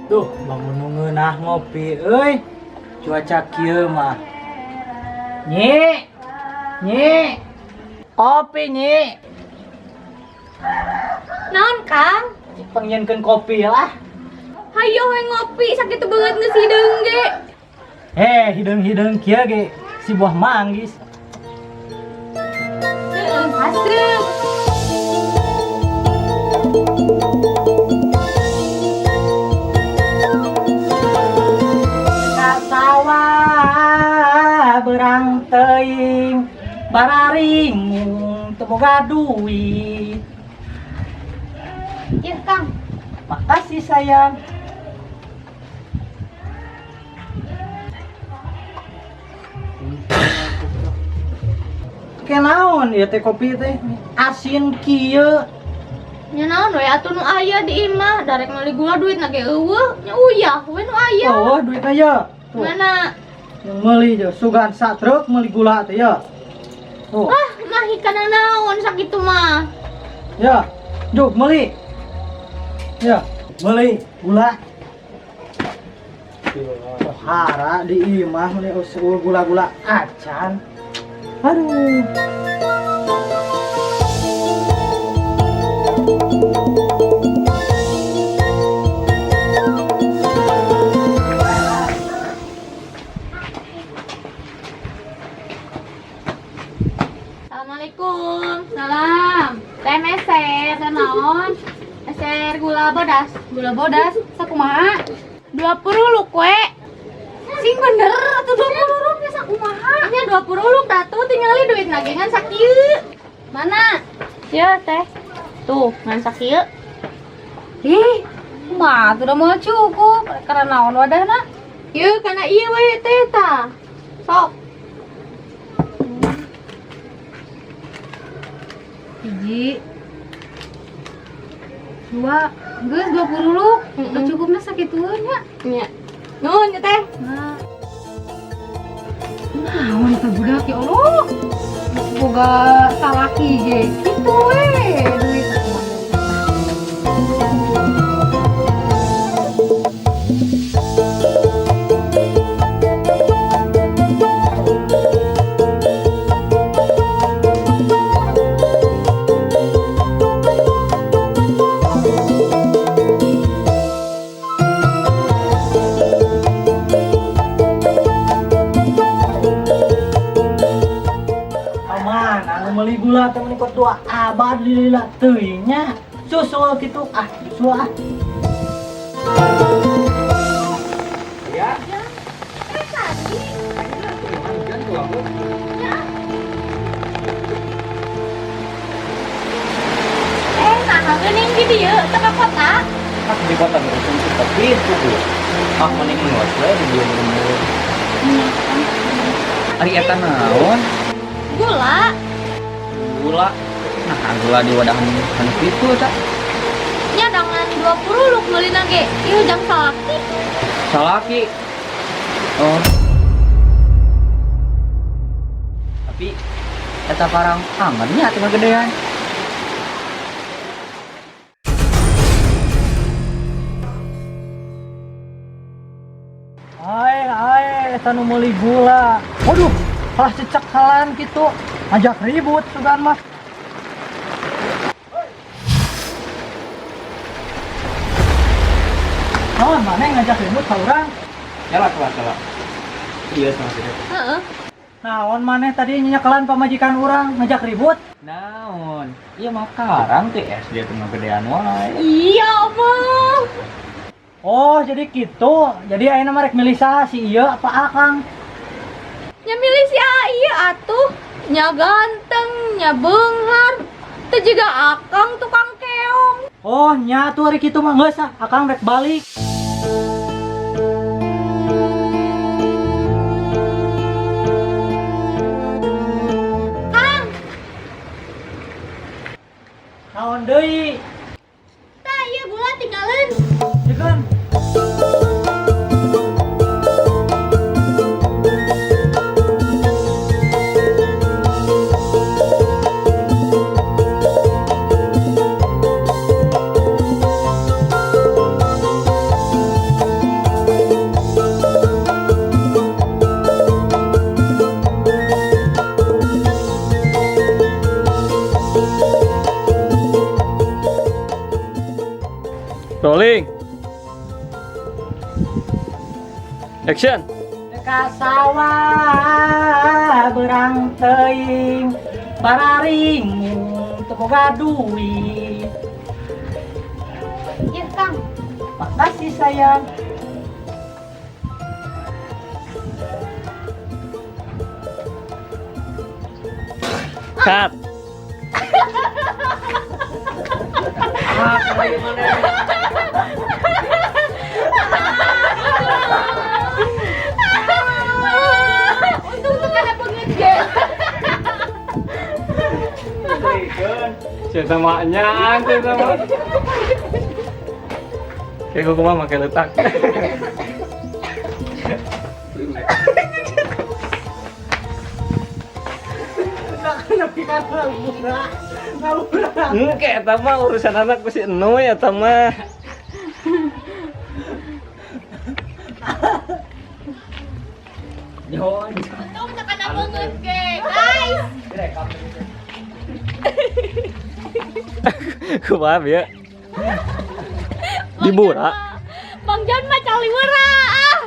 Duh, bangun nu ngeunah ngopi euy. Cuaca kieu mah. Nyi. Nyi. Kopi, Nyi. Naon, Kang? Pangnyieunkeun kopi lah. Hayo we ngopi sakitu beungeut geus hideung ge. Eh, hideung-hideung kieu ge si buah manggis. Heeh, haseup. Ka sawah berang teuing bararingung teu boga duit. Ieu, Kang. Makasih, sayang. Kenaon ieu teh kopi teh asin kieu. Nya naon we atuh nu aya di imah, darek meuli gula duitna ge eueuh, nya uyah we nu aya. Oh, duitna ye. Tuh. Mana? Yang meuli je sugan sak truk meuli gula teh ya. Tuh. Ah, mah kana naon sakitu mah. Ya, juk meuli. Ya, meuli gula. Pohara di imah meuli usul gula-gula acan. Aduh. Assalamualaikum. Salam. Teh meser, teh naon? Meser gula bodas. Gula bodas, sakumaha? 20 luk we. Sing bener atuh 20 luk nya sakumaha? Nya 20 luk atuh tingali duit nage ngan sakieu. Mana? Ya teh. Tuh, ngan sakieu. Ih, kumaha atuh da moal cukup karena naon wadahna? Ieu kana ieu we teh tah. Sok. Hiji. Dua, geus 20 luk. Udah cukupna sakitueun nya. Nya. Nuhun ya teh. Nah. Naon teh budak ya Allah. Boga salaki ge kitu we duit. Aman, anu meuli gula teh meuni kot 2 abad lila teuing nya. Susul kitu ah, susul ah. Ya. Eh, tadi. Eh, nah, geuning di dieu teu ka kota. Ah, di kota ngurusin si kopi itu tuh. Ah, mending ngelos we di dieu mending. Ari eta naon? Gula. Gula. Nah, gula di wadahan kan kitu ta. Nya dangan 20 luk meulina ge. Ieu jang salaki. Salaki. Oh. Tapi eta parang aman nya teu gedean. Ae, ae, eta nu meuli gula. Waduh, kalah cecekalan kitu. Ngajak ribut sugan mah. Naon maneh ngajak ribut ka urang? Nyala, nyala, nyala. Iya sama sih. Heeh. Naon maneh tadi nyekelan pamajikan urang ngajak ribut? Naon? Iya mah karang teh SD teh mah gedean wae. Iya mah. Oh, jadi gitu. Jadi ayeuna mah rek milih saha si ieu apa akang? Nya milih si A ieu atuh. Nya ganteng, nya beunghar. Teu juga akang tukang keong. Oh, nya atuh ari kitu mah geus ah, akang rek balik. Kang, Naon deui? tah ieu gula tinggalin. Jegan. Rolling. Action. Ka sawah berang teuing bararingung teu boga duit. Ieu Kang. Makasih sayang. Cut. Ah, bagaimana? Untung tuh kana beungeut ge. Cerita maknya, cerita mak. Kayak gue mah make letak. Engke eta mah urusan anak ku si Enoy eta mah. Untung teu kana beungeut ge, guys. Kumaha ya? Dibura. Bang Jon mah caliwera ah.